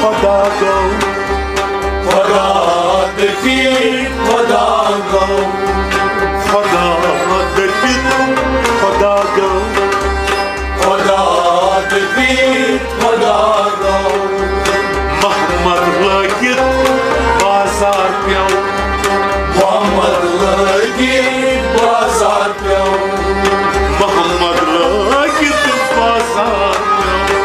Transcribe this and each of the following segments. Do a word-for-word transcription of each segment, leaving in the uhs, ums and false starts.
خدا گو، خدا دٔپِتھ خدا گو، خدا دٔپِتھ خدا گو، خدا دٔپِتھ خدا گو۔ محمد لٲگِتھ بازار پیوٚو، محمد لٲگِتھ بازار پیوٚو، محمد لٲگِتھ بازار پیوٚو،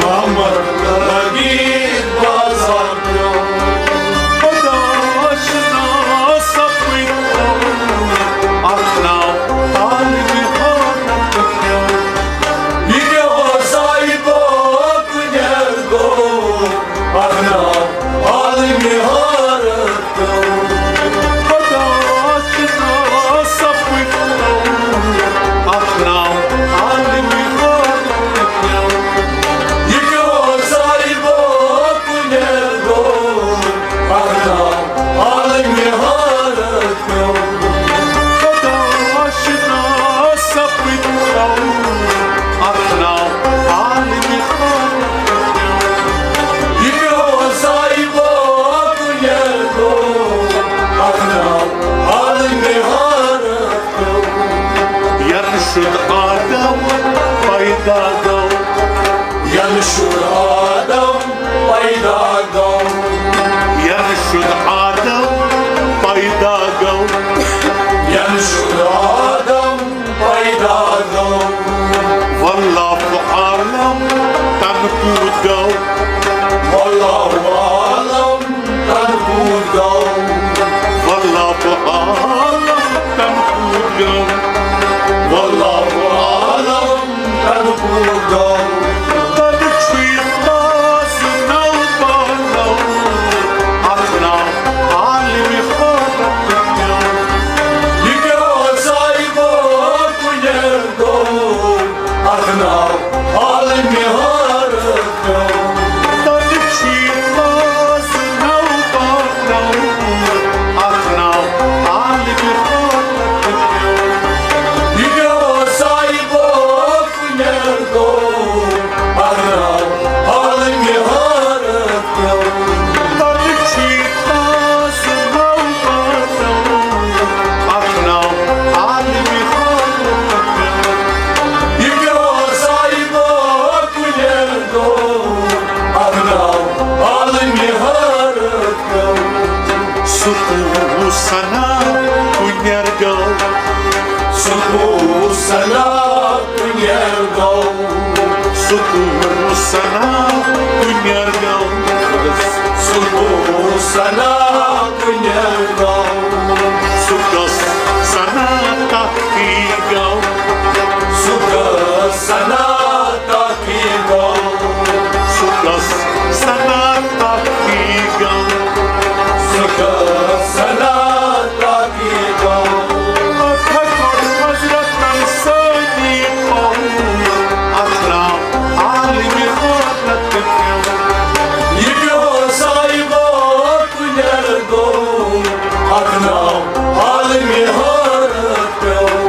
محمد لٲگِتھ بازار پیوٚو۔ خدا آشنا سپٕدۍ اکھ ناو عالمِ حیرت پیوٚو۔ یہِ کیٛاہ اوس صاحبو کُنٮ۪ر گوٚو، اکھ ناو عالمِ حیرت پیوٚو۔ خدا آشنا سپٕدۍ اکھ ناو عالمِ حیرت پیوٚو۔ یہِ کیٛاہ اوس صاحبو کُنٮ۪ر گوٚو، اکھ ناو عالمِ حیرت پیوٚو۔ خدا آشنا سپٕدۍ اکھ ناو عالمِ حیرت پیوٚو۔ یہِ کیٛاہ اوس صاحبو کُنٮ۪ر گوٚو، اکھ ناو عالمِ حیرت پیوٚو۔ ینہٕ شُد آدم پیدا گوٚو، ینہٕ شُد آدم پیدا گوٚو، ینہٕ شُد آدم پیدا گوٚو، ینہٕ شُد آدم پیدا گوٚو۔ واللہ عالم تنہٕ کوٗت گوٚو، واللہ عالم تنہٕ کوٗت گوٚو، واللہ عالم تنہٕ کوٗت گوٚو، واللہ عالم تنہٕ کوٗت گوٚو۔ تنہٕ چھُ یہِ تازٕ نو پانو، اکھ ناو عالمِ حیرت پیوٚو۔ یہِ کیٛاہ اوس صاحبو کُنٮ۪ر گوٚو، اکھ ناو عالمِ حیرت پیوٚو۔ تنہٕ چھُ یہِ تازٕ نو پانو، اکھ ناو عالمِ حیرت پیوٚو۔ یہِ کیٛاہ اوس صاحبو کُنٮ۪ر گوٚو، اکھ ناو عالمِ حیرت پیوٚو۔ تنہٕ چھُ یہِ تازٕ نو پانو، اکھ ناو عالمِ حیرت پیوٚو۔ یہِ کیٛاہ اوس صاحبو کُنٮ۪ر گوٚو، اکھ ناو عالمِ حیرت پیوٚو۔ سُہ کوٗ ثنا کُنٮ۪ر گوٚو، سُہ کوٗ ثنا کُنٮ۪ر گوٚو، سُہ کوٗ ثنا کُنٮ۪ر گوٚو، سُہ کوٗ ثنا کُنٮ۪ر گوٚو۔ سُہ کُس ثنا تحقیق گوٚو، سُہ کُس ثنا تحقیق گوٚو۔ سُہ کُس ثنا تحقیق گوٚو، سُہ کُس ثنا تحقیق گوٚو۔ اتھ کوٚر حضرتن سٲری پوٚز، اکھ ناو عالمِ حیرت پیوٚو۔ یہِ کیٛاہ اوس صاحبو کُنٮ۪ر گوٚو، اکھ ناو عالمِ حیرت پیوٚو۔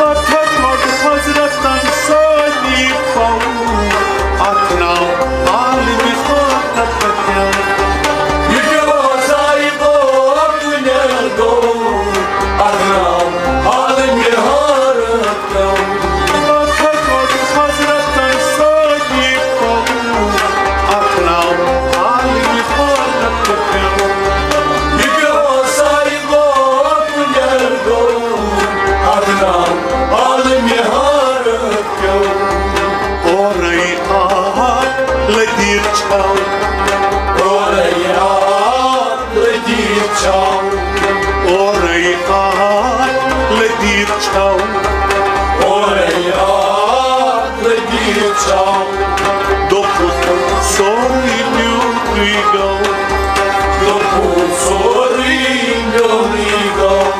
اتھ کوٚر حضرتن سٲری پوٚز، اکھ ناو عالمِ حیرت پیوٚو۔ یہِ کیٛاہ اوس صاحبو کُنٮ۪ر گوٚو، اکھ ناو عالمِ حیرت پیوٚو۔ اتھ کوٚر حضرتن سٲری پوٚز، اکھ ناو عالمِ حیرت پیوٚو۔ یہِ کیٛاہ اوس صاحبو کُنٮ۪ر گوٚو، اکھ ناو عالمِ حیرت پیوٚو۔ اورَے آو لدیٖر چھَو، اورَے آو لدیٖر چھَو، اورَے آو لدیٖر چھَو، اورَے آو لدیٖر چھَو۔ دوٚپُکھ سورُے میونُے گوٚو، دوٚپُکھ سورُے میونُے گوٚو،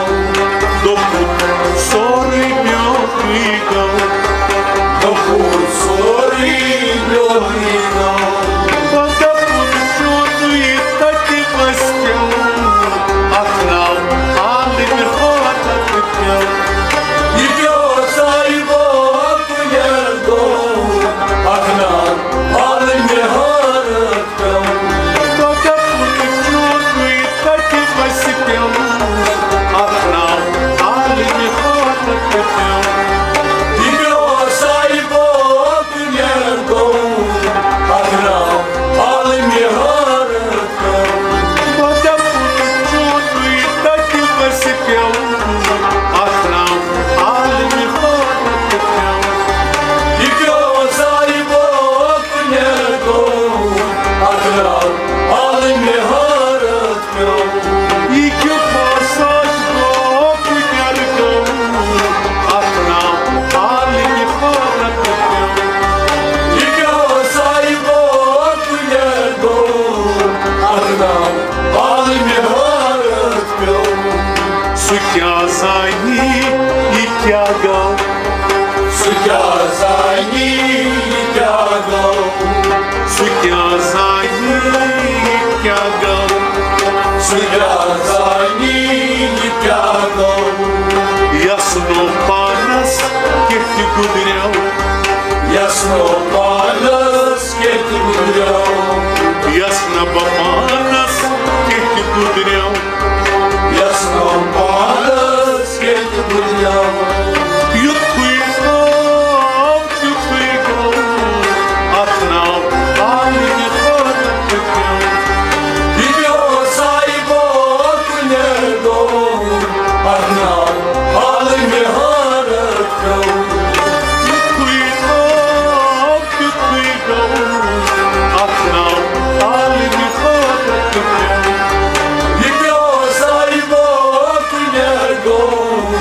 دوٚپُکھ سورُے میونُے گوٚو، دوٚپُکھ سورُے میونُے گوٚو۔ وۄنۍ دوٚپُن چھُ تُہۍ تَتہِ ؤسۍ پیوٚو، اَتھ ناو عالمِ حیرت پیوٚو۔ یہِ کیٛاہ اوس صاحبو کُنٮ۪ر گوٚو، اکھ یہِ کیٛاہ اوس صاحبو کُنٮ۪ر گوٚمُت، اَتھ ناو عالمِ حٲرت پیوٚو۔ بہٕ دَپُن چونُے تَتہِ ؤسہِ پیوٚو، اَتھ ناو عالمِ حٲرت پیوٚو۔ یہِ کیٛاہ اوس صاحبو کُنٮ۪ر گوٚمُت، اَتھ ناو عالمِ حٲرت پیوٚو۔ یہِ کیُتھ فساد گوٚو، کُنٮ۪ر گوٚو، اَتھ ناو عالمِ حٲرت پیوٚو۔ یہِ کیٛاہ صاحبو کُنٮ۪ر گوٚو، اَتھ ناو عالمِ حٲرت پیوٚو۔ سُہ کیٛاہ زانہِ، یہِ کیٛاہ گوٚو؟ سُہ کیٛاہ زانہِ، یہِ کیٛاہ گوٚو؟ سُہ کیٛاہ زانہِ، یہِ کیٛاہ گوٚو؟ سُہ کیٛاہ زانہِ، یہِ کیٛاہ گوٚو؟ یَس نہٕ پانَس کیٚنٛہہ تہِ گُزریو۔ یَس نہٕ پانَس کیٚنٛہہ تہِ گُزریو۔ یَس نہٕ بہٕ پانَس کیٚنٛہہ تہِ گُزریو۔ یَس نہٕ پانَس کیٚنٛہہ تہِ گُزریو۔ یُتھُے آو تیُتھُے گوٚو، اَتھ ناو عالمِ حٲرت پیوٚو۔ یہِ پیوٚو صاحبو کُنٮ۪ر گوٚو، اَتھ ناو عالمِ حٲرت پیوٚو۔ یُتھُے آو تیُتھُے گوٚو، اَتھ ناو عالمِ حٲرت پیوٚو۔ یہِ پیوٚو صاحبو کُنٮ۪ر گوٚو،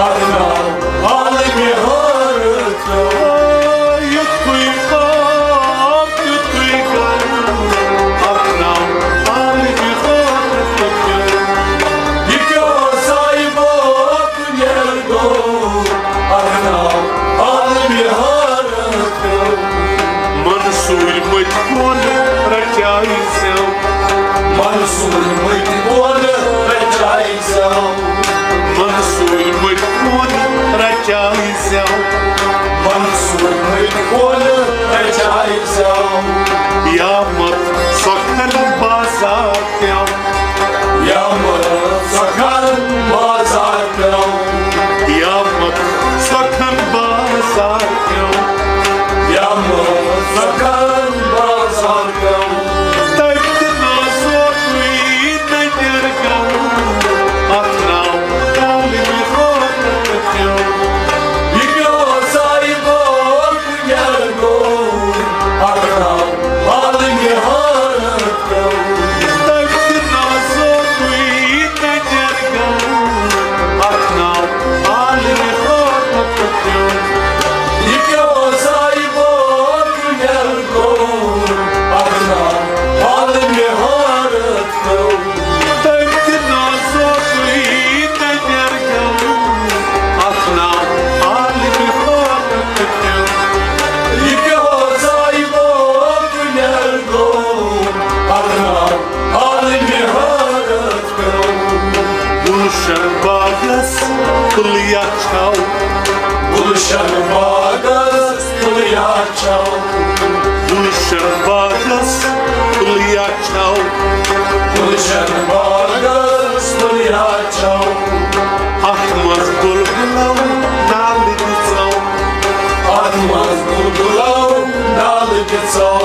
اَتھ ناو عالمِ حٲرت پیوٚو۔ یُتھُے آو تیُتھُے گوٚو، اَتھ ناو عالمِ حٲرت پیوٚو۔ یہِ پیوٚو صاحبو کُنٮ۪ر گوٚو، اَتھ ناو عالمِ حٲرت پیوٚو۔ منصوٗرۍ مٔتۍ کُن رچاے زٮ۪و۔ منصوٗرۍ مٔتۍ کُن رچاے زٮ۪و۔ منصوٗرۍ مٔتۍ کُن رچاے زٮ۪و۔ منصوٗرۍ مٔتۍ کُن رچاے زٮ۪و۔ یا مت سۄکھن بازار پیوٚو۔ یا مت سۄکھن بازار پیوٚو۔ یا مت سۄکھن بازار پیوٚو۔ یا مت سۄکھن بازار پیوٚو۔ تَتہِ نہ سوتُے نَنٮ۪ر گوٚو، اَتھ ناو عالمِ حٲرت پیوٚو۔ یہِ کیٛاہ صاحبو کُنٮ۪ر گوٚو، اَتھ ناو عالمِ حٲرت پیوٚو۔ تَتہِ نہ سوتُے نَنٮ۪ر گوٚو، اَتھ ناو عالمِ حٲرت پیوٚو۔ یہِ کیٛاہ صاحبو کُنٮ۪ر گوٚو، اَتھ ناو عالمِ حٲرت پیوٚو۔ تَتہِ نہ سوتُے نَنٮ۪ر گوٚو، اَتھ ناو عالمِ حٲرت پیوٚو۔ یہِ کیٛاہ صاحبو کُنٮ۪ر گوٚو، اَتھ ناو عالمِ حٲرت پیوٚو۔ گُلشن باغس پُلیا چھَو۔ گُلشن باغس پُلیا چھَو۔ گُلشن باغس پُلیا چھَو۔ گُلشن باغس پُلیا چھَو۔ اَتھ منٛز بُلبُلو نالہٕ دِژو۔ اَتھ منٛز بُلبُلو نالہٕ دِژو۔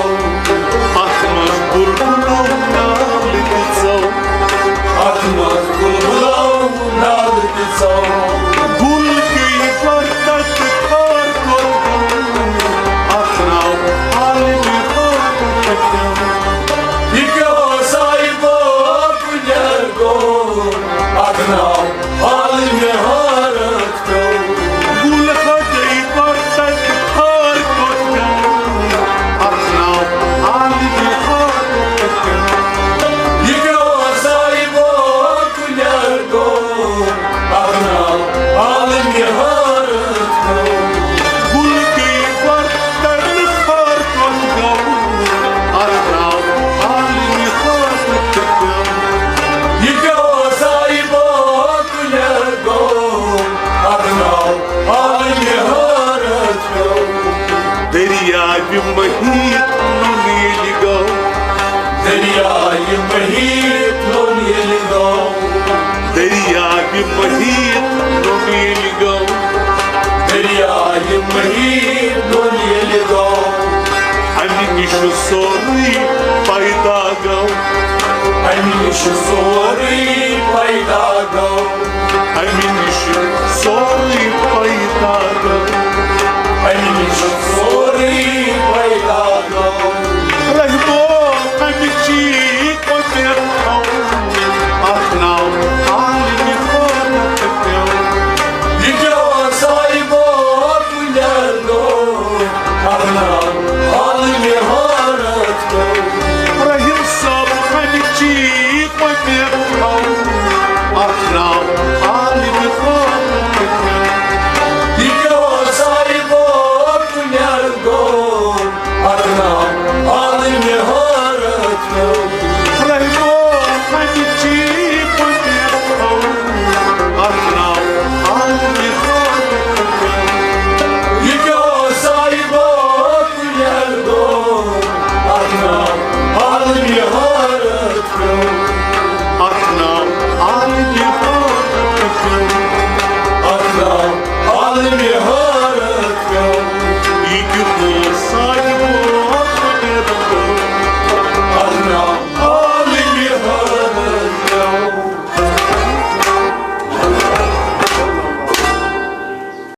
اَتھ منٛز بُلبُلو نالہٕ دِژو۔ اَتھ منٛز بُلبُلو نالہٕ دِژو۔ گُل گٔیہِ برکت خار کوٚر۔ اَتھ ناو عالمِ حٲرت پیوٚو۔ یہِ کیٛاہ صاحبو سورُے پیدا گوٚو۔ اَمہِ نِش سورُے پیدا گوٚو۔ اَمہِ نِش سورُے